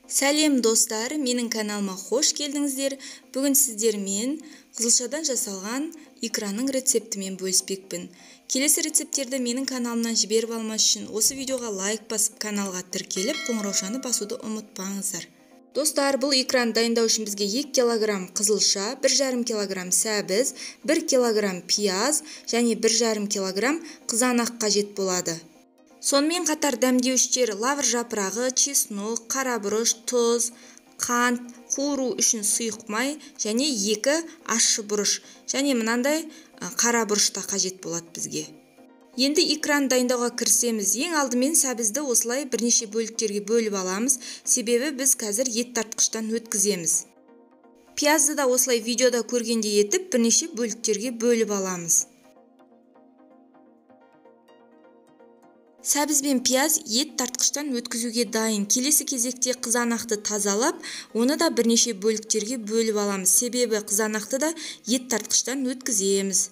Сәлем достар, менің каналыма қош келдіңіздер. Бүгін сіздермен қызылшадан жасалған икраның рецептімен бөліспекпін. Келесі рецепттерді менің каналымнан жіберіп алмас үшін осы видеоға лайк басып, каналға тіркеліп, қоңыраушаны басуды ұмытпаңыздар. Достар, бұл икраны дайындау үшін бізге 2 килограмм қызылша, 1,5 килограмм сәбіз, 1 килограмм пияз және 1,5 килограмм қызанақ қажет болады. Сонымен қатар дәмдеуіштер лавр жапырағы, чеснок, қара бұрыш, тұз, қант, қуыру үшін сұйық май және 2 ащы бұрыш және мынандай қара бұрыш та қажет болады бізге. Енді икраны дайындауға кірісеміз. Ең алдымен сәбізді осылай бірнеше бөліктерге бөліп аламыз, себебі біз қазір ет тартқыштан өткіземіз. Пиязды да осылай видеода көргендей етіп бірнеше бөліктерге бөліп аламыз. Сәбіз бен пияз ет тартқыштан өткізуге дайын. Келесі кезекте қызанақты тазалап, оны да бірнеше бөліктерге бөліп аламыз. Себебі қызанақты да ет тартқыштан өткіземіз.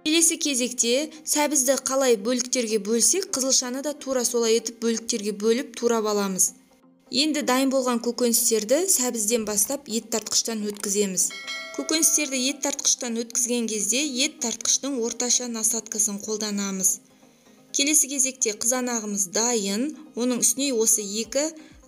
Келесі кезекте сәбізді қалай бөліктерге бөлсек, қызылшаны да тура солай етіп бөліктерге бөліп турап аламыз. Енді дайын болған көкөністерді сәбізден бастап ет тартқыштан өткіземіз. Көкөністерді ет тартқыштан өткізген кезде ет тартқыштың орташа насадкасын қолданамыз. Келесі кезекте қызанағымыз дайын, оның үстіне осы 2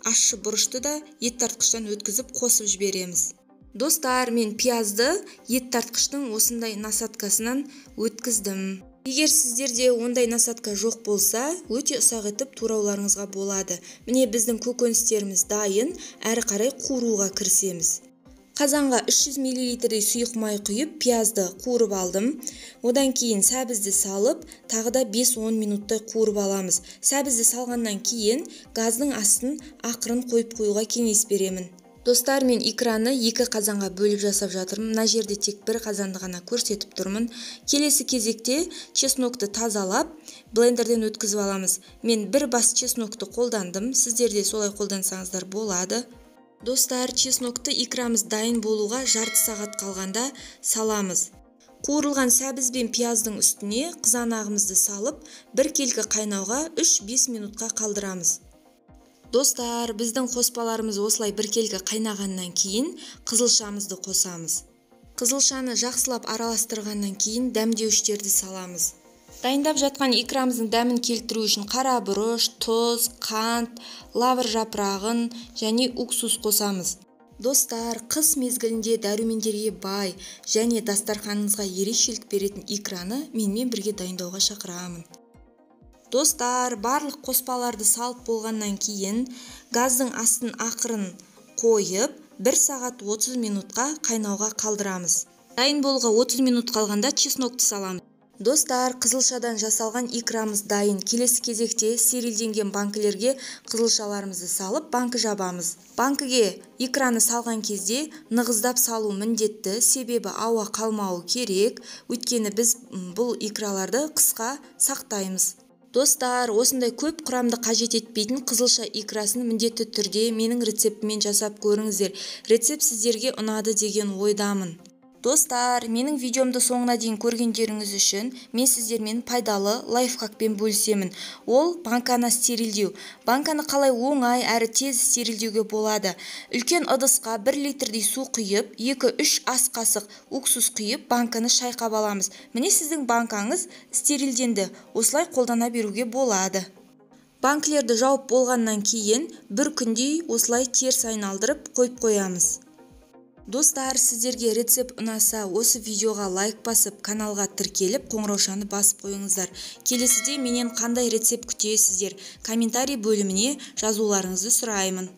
ащы бұрышты да ет тартқыштан өткізіп қосып жібереміз. Достар, мен пиязды ет тартқыштың осындай насадкасынан өткіздім. Егер сіздерде ондай насадка жоқ болса, өте ұсақ етіп турауларыңызға болады. Міне біздің көкөністеріміз дайын, әрі қарай қуыруға кірісеміз. Қазанға 300 миллилитрдей сұйық май құйып, пиязды қуырып алдым. Одан кейін сәбізді салып, тағы да 5-10 минуттай қуырып аламыз. Сәбізді салғаннан кейін газдың астын ақырын қойып қоюға кеңес беремін. Достар, мен икраны 2 қазанға бөліп жасап жатырмын. Мына жерде тек бір қазанды ғана көрсетіп тұрмын. Келесі кезекте чеснокты тазалап, блендерден өткізіп аламыз. Мен бір бас чеснокты қолдандым. Сіздер де солай қолдансаңыздар болады. Достар, чеснокты икрамыз дайын болуға жарты сағат қалғанда саламыз. Қуырылған сәбіз бен пияздың үстіне қызанағымызды салып, бір келкі қайнауға 3-5 минутқа қалдырамыз. Достар, біздің қоспаларымыз осылай біркелкі қайнағаннан кейін қызылшамызды қосамыз. Қызылшаны жақсылап араластырғаннан кейін дәмдеуіштерді саламыз. Дайындап жатқан икрамыздың дәмін келтіру үшін қара бұрыш, тұз, қант, лавр жапырағын және уксус қосамыз. Достар, қыс мезгілінде дәрумендерге бай және дастарханыңызға ерекшелік беретін икраны менімен бірге дайындауға шақырамын. Достар, барлық қоспаларды салып болғаннан кейін газдың астын ақырын қойып, 1 сағат 30 минутқа қайнауға қалдырамыз. Дайын болуға 30 минут қалғанда чеснокты саламыз. Достар, қызылшадан жасалған икрамыз дайын. Келесі кезекте стерилденген банкілерге қызылшаларымызды салып, банкі жабамыз. Банкіге икраны салған кезде нығыздап салу міндетті, себебі ауа қалмауы керек. Өйткені біз бұл икраларды қысқа сақтаймыз. Достар, осындай көп құрамды қажет етпейтін қызылша икрасын міндетті түрде менің рецептіммен жасап көріңіздер. Рецепт сіздерге ұнады деген ойдамын. Достар, менің видеомды соңына дейін көргендеріңіз үшін мен сіздермен пайдалы лайфхакпен бөлісемін. Ол банканы стерилдеу. Банканы қалай оңай әрі тез стерилдеуге болады. Үлкен ыдысқа 1 литрдей су құйып, 2-3 ас қасық уксус құйып, банканы шайқап аламыз. Міне сіздің банкаңыз стерилденді. Осылай қолдана беруге болады. Банкілерді жауып болғаннан кейін бір күндей осылай теріс айналдырып қойып қоямыз. Достар, сіздерге рецепт ұнаса, осы видеоға лайк басып, каналға тіркеліп, қоңыраушаны басып қойыңыздар. Келесіде менен қандай рецепт күтесіздер? Комментарий бөліміне жазуларыңызды сұраймын.